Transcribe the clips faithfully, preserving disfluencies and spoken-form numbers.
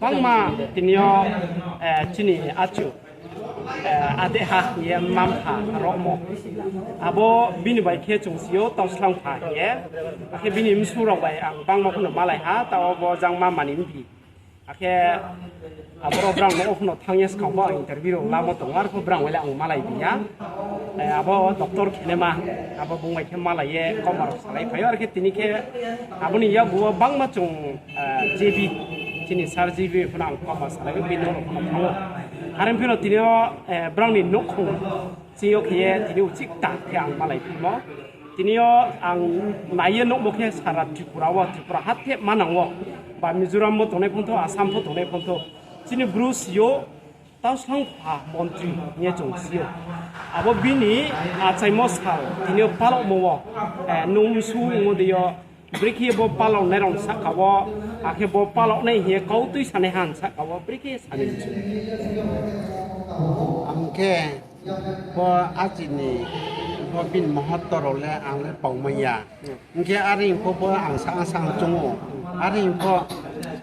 Tangma tini yo, eh, chini achu, eh, adeha hing ye mma-mpha rohmo. Abo bini bai khe chung si ou, Tauslang pha hing ye. Akhe bini bsu rao bai ang bangma pho no malai ha, taoh wo bo jang mama ni mphi. Akhe aboro brang no o pho no thanng ye skang pho ang interview rao lamo tong ou, arpho brang bai le ang malai di ya. Eh, abo doctor khenaima, abo bung bai khe malai ye kauma rao salai phai ou, arkhe tini khe abo ni yakgu wo bangma chung, eh, J B, chini sir J B pho no ang kauma salai ou, bini nouh rao pho no thanng ou. Are phi no tini yo, eh, brang ni nouhkhong ching yo khe ye tini uchih kta khe ang malai phimo. Tini yo ang nai ye nuhmo khe sara Tripura wo, Tripura ha the manang wo, ba Mizoram wo tongnai phonthou, Assam pho tongnai phonthou, chini Bru si ou, Tauslang pha montri hing ye chung si ou. Abo bini achaimo sal tini yo palaomo wo, eh, nung msu ongmo dei yo, brekhe bo palaonai rao ni sahka wo, akhe bo palaonai hing ye kau tuisanaiha ni sahka wo brekhe sa ni mchu. Ang khe bo achi ni bo bini mohoto rao le ang le paumai ya. Hing khe are hing pho bo ang sa, ang sa chung ou. Are hing pho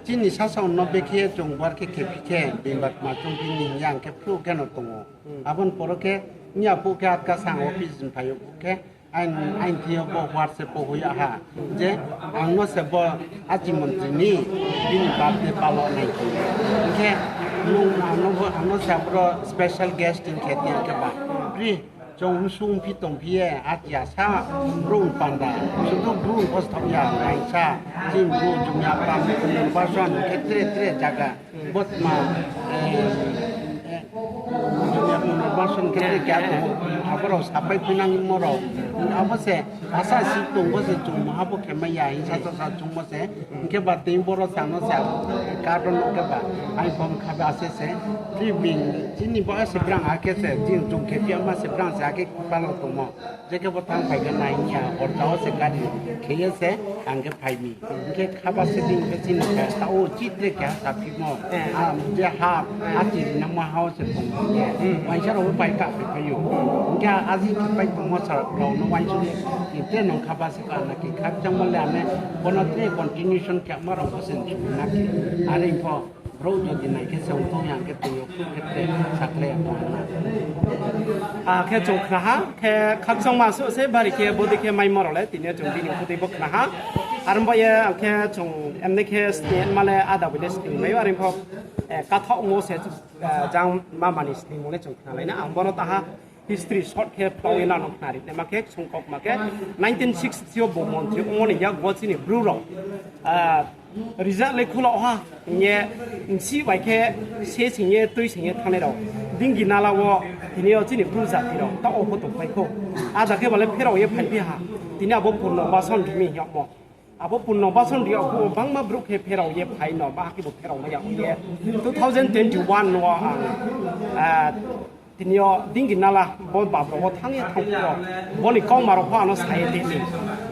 chini sasao no bekhe chung bar khe khephi khe, bini batma chung bini hing ye ang khe phruh khe no tong ou. Abo ni poro khe, miya phuh khe atka sa ang office ni phai ou phuh khe, aini, aini thing yo bo WhatsApp wo hoih ya ha. Je ang no se bo achi montri ni bini birthday palaonai hing ye. Hing khe nung ang no bo, ang no se aboro special guest hing khe tini khe ba. Pri, chung msu ongphi tongphi ye, achi asa, brouh ni panda, sudu Bru ni pho sthaoh ya, ang sa, chini Bru, Jumia Pam, Punorbason, khe tre tre zaga, bo tma, eh, eh, Jumia Punorbason khe tre keha tong ou, abo rao sapai phinangmo rao, abo se, asa si tong bo se chung maha bo khe mai ya, hing sa sa sa chung bo se, hing khe ba tei boro sa no se, card no khe ba, iPhone kha ba se se, tri bing, chini bo se brang akhe se, chini chung khe phi ma se brang se akhe palo tongmo. Je khe bo thanng phai khe nai hing ya, orta wo se gari khe ye se, ang khe phai mi. Hing khe kha ba se ding khe chini khe, ta o chih tre keha sa phimo. Eh. Ah, je ha, eh, achi rinangmo ha wo se tong ye. Hmm. Waisa rao bo pai ka phai phai ou. Hing khe aji khe pai tongmo sa rao no waisa ye, tre nung kha ba se ka na khe khakchangmo le ane, bo no tre continuation khe ma rao bo se chung na khe. Are pho, Brouh jodi nai khe se ong tong ya, hing khe tong yo, khe tre sakhlai ya tong na. Ah, khe chung khna ha, khe khakchangma suh se bari khe bodei khe maimo rao le, tini yo chung bini khuti bo khna ha. Are bo ye, ang khe chung emne khe sni ma le ada bai le sni mai ou, are pho, eh, kathaoh mo se, eh, jang mama ni snimo le chung khna lai na. Ang bo no taha history short khe pau ye nang no khna ri naima khe sungkok ma khe nineteen sixty yo bo montri ongmo ni yakgu wo chini Bru rao, ah, result le khulo ha hing ye bsi bai khe se sing ye tui sing ye thanngnai rao. Dingi nala wo tini yo chini Bru jati rao taoh wo pho tongpai khou. Ada khe ba le pherao ye phaiphi ha. Tini abo Purnobason ri mi hing yagmo. Abo Purnobason ri yag phuh wo bangma brouh khe pherao ye phai no, ba khe bo pherao mai ya ye. Two thousand twenty-one no ang, ah, tini yo Dingi nala bo bab rao wo thanng ye thanng phuh wo, bo ni kauma rao pho ano sa ye tini.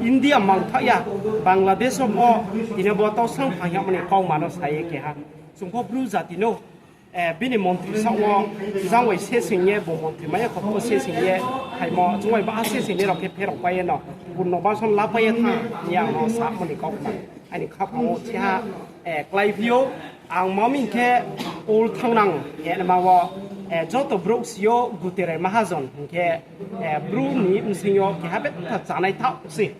India mangthaoh ya, Bangladesh wo pho tini bo Tauslang pha hing yagmo ni kauma no sa ye keha. Chung pho Bru jati no, eh, bini montri saoh wo, jang bai se sing ye, bo montri mai ya kho pho se sing ye, phaimo, chung bai ba se sing ye rao khe pherao pai ye no, Purnobason la pai ye thanng hing ye ang no samo ni kaukma. Aini khaphang wo chiha, eh, kláiphi ou, ang maming khe ol thangnang, ye nama wo, eh, joto brouh si ou Guterai Mahajon, hing khe, eh, Bru ni bsing yo keha betha chánai thaoh se.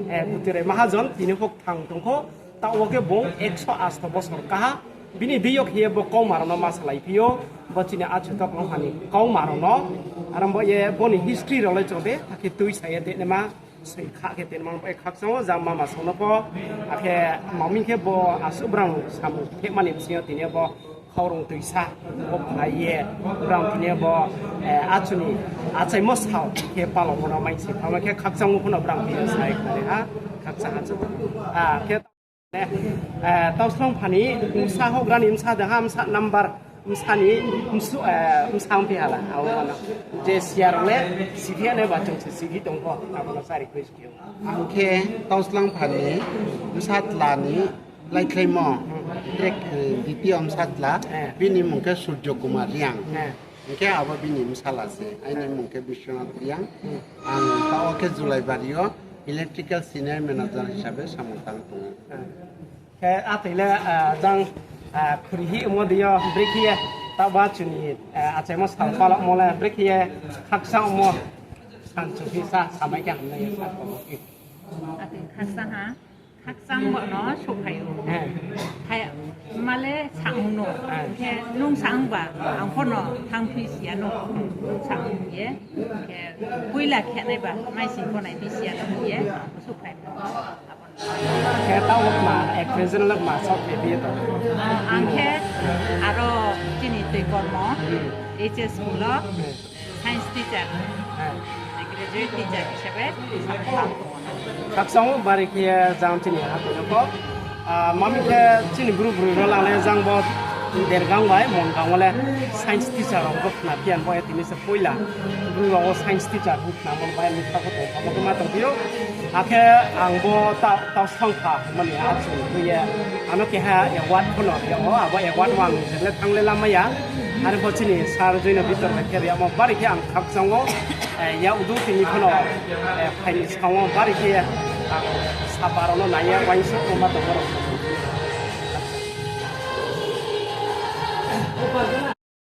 Eh, Guterai Mahajon, tini pho kthang tong khou, taoh wo khe bung ekso asto bosor kaha, bini deing yo khe ye bo kauma rao no ma salaiphi ou, bo chini achu tokong ha ni kauma rao no, aro bo ye bo ni history rao le chung de, akhe tui sa ye de nama, soi kha khe de nama, bo ye khakchang wo jang mama song no pho, akhe maming khe bo asuh brang samung khema ni bsing yo tini yo bo, Khaurung tuisa, bo phai ye, brang tini yo bo, eh, achu ni achaimo sal khe palo bo no mai se, tamo khe khakchang wo pho no brang khe sai khnari ha, khakchang ha chu. Ah, khe, eh, Tauslang pha ni bsa houhgra ni bsa de ha, bsa number, bsa ni bsu, eh, bsa ongphi hala, abo no. Je siya rao le, siphi ya nai ba chung se siphi tong pho, abo no sa request khe ou. Ang khe Tauslang pha ni bsa tla ni, Laikhlaimo, track, eh, D T O bsa tla, eh, bini mung khe Surjo Kumar Reang. Eh. Hing khe abo bini bsala se, aini mung khe Biswanath Reang. Hmm. Ang taoh wo khe Julaibari yo electrical senior manager hisabe samung tang tong ou. Eh. Khe atoi le, eh, jang Khuri hi omo di yo brekhe ye, taoh ba chini achaimo sal palamo le brekhe ye khakchangmo, sanchu phi sa samai khe hamnai ye sa tong. Ati khakchang ha, khakchang bo no souhphai ou. Hai, ma le sa ong no. Khe nung sa ong ba, ang pho no thanngphi si ya no. Nung sa ong ye, khe poila khe nai ba, mai sing pho nai phi si ya no ye, souhphai. Khe taoh wo ma, actress no ma souhphai phi ye tong. Ang khe aro chini tui kormo, H S school o science teacher, graduate teacher hisabe sa tong ou. Khakchang ou bari khe jang chini ha tong ou. Mami khe chini bru broi rao lang le jang bo Dergang bai Mongang wo le science teacher rao bo khna phi ya bo ye tini se poila bru rao wo science teacher hing khna mo bai ni kha pho tong, abo khe ma tong phi ou. Akhe ang bo ta, tau song kha mani achung tui ye. Ano keha award pho no ri yag ou, abo award wo ang je le thanng le lamai ya. Are pho chini sir Joino Bitor bai khe ri yagmo bari khe ang khakchang ou. Yak du tini pho no, phai ni skang wo bari khe ang sapa rao no nai ye uaingsouh ma tongmo rao.